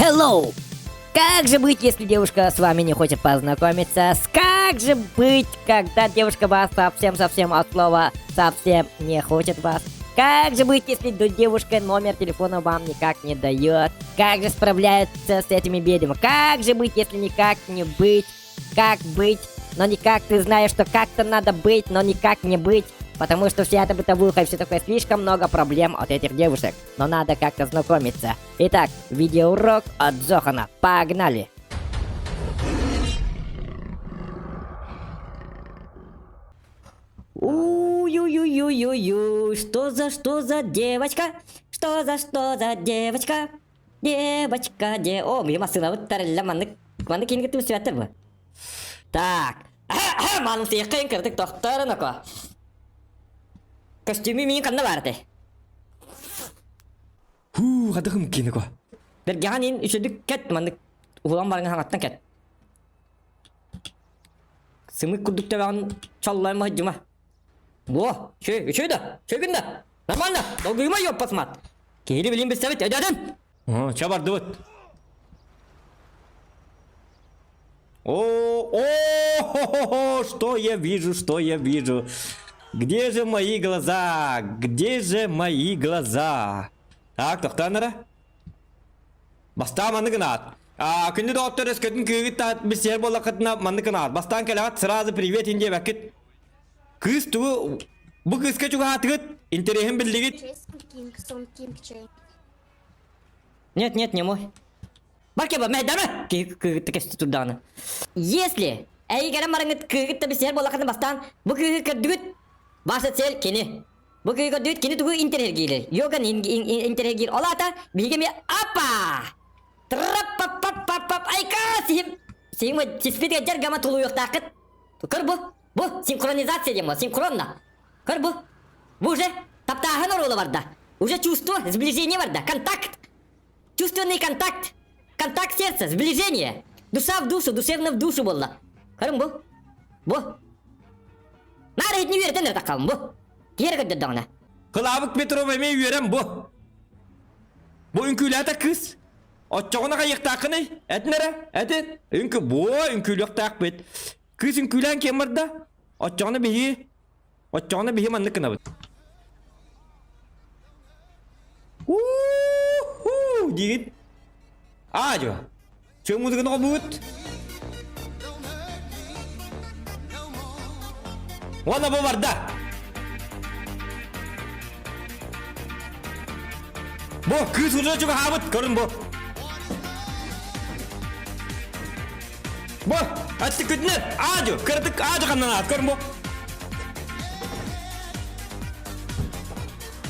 Hello! Как же быть, если девушка с вами не хочет познакомиться? Как же быть, когда девушка вас совсем-совсем от слова совсем не хочет вас? Как же быть, если девушка номер телефона вам никак не дает? Как же справляться с этими бедами? Как же быть, если никак не быть? Как быть? Но никак ты знаешь, что как-то надо быть, но никак не быть. Потому что вся эта бытовуха и все такое слишком много проблем от этих девушек. Но надо как-то знакомиться. Итак, видеоурок от Зохана. Погнали! Уй-уй-уй-уй-уй, что за, что за девочка? Что за, что за девочка? Девочка, де... О, мима массыынабыт тарылла маннык маннык кинги түмсүбэттэр бу. Так. Маным сыйыккайын кырдык тохторун око. Костюмі миин ханна баар этэй? Хуу, хадыхым кинико. Бергехан ин үчүдүк кэт маннык уһулан барыңа хаҥаттан кэт. Сымык курдук төбөҕүн чоллоймо сылдьыма. Во, үчү, үчү да, үчүгүн да. Нормально, долгуйма ёппасмат. Киһини билин билсэбит, өйдөөтүн. Ча бардыбыт. О, о, что я вижу, что я вижу? Где же мои глаза? Где же мои глаза? Так, тохтоон эрэ. Бастаан маннык гынаат. А, күндү доҕоттор өскөтүн кыыгыт таат билсиһэр буоллаххытына маннык гынаат. Бастаан кэлэҕит сразу привет ин диэбэккит. Кыыс тугу бу кыыска чугаһаатыгыт, интэриэһин биллигит. Нет, нет, не мой. Баркеба, мэйдаме! Кыыгытта кэсти турдаҕына. Если эйигэрэ бараҥыт кыыгытта билсиһэр буоллаххытына бастаан бу кыыһы көрдүгүт, ваша цель кини. Бу кыыһы көрдүгүт, кини тугу интэриэһиргиирий? Йоган интэриэһиргиир. Ол аата биһиги эмиэ апа! Трап-пап-пап-пап-пап! Айка! Сиһим! Сиһим сиспит дьаргама тулуйуохтааххыт. Көр бу! Бу синхронизация диэн бу, синхронно. Көр бу! Бу уже таптааһын оруола барда. Уже чувство, сближение барда, контакт. Чувственный контакт. Контакт сердца, сближение. Душа в душу, душевно в душу буолла. Көрүҥ бу. Бу. Наар иһитини үөрэтэн эрэ таххабын бу. Киһи эрэ көрдөрдөҕүнэ. Кылаабык Петров эмиэ үөрэн бу. Бу үҥкүүлээтэ кыыс. Оччоҕуна хайыахтааххыный? Этин эрэ, этин. Үҥкү бу үҥкүүлүөхтээхпит. Кыыс үҥкүүлээн киэн барда. Оччоҕуна биһи Оччоҕуна биһи маннык гынабыт. У-ху диигит. Аа-дьуо. Чөҥ музыканы холбуубут. Уонна бу барда. Бу кыыс уже чугаһаабыт, көрүн бу. Бу, аттыкытынан аадьу, кыратык аадьу ханнанаат, көрүн бу.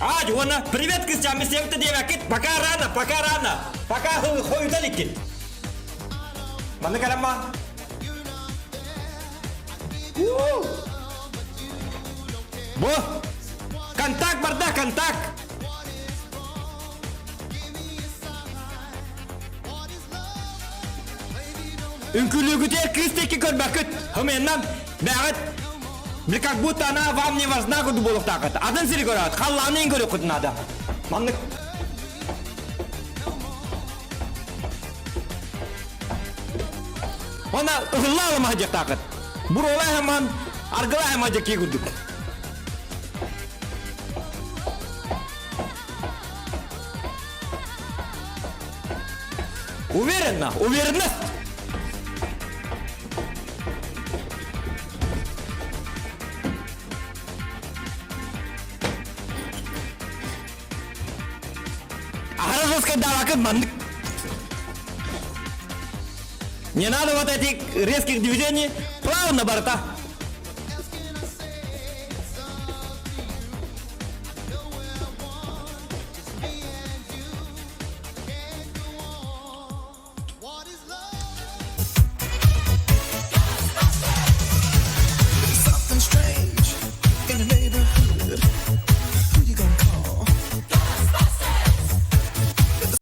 Аадьу, уонна привет, кысчаан, мы диэбэккит, пока рано, пока рано, пока хойута иликкит. Манна кэлэн Бу, контакт барда, контакт. Үҥкүүлүүгүтүгэр кыыс диэки көрбөккүт. Хымыйаннан бэҕит били как будто она вам не важна курдук буолуохтааххыт. Атын сири көрөөт, халлааны иҥ көрүөххүт наада. Маннык Она ыһылла аламаһа диэхтааххыт. Буруола хэман, аргыла хэман дьэкии курдук. Уверенно, уверенность. Аһара давакын маннык. Не надо вот этих резких движений, плавно барта.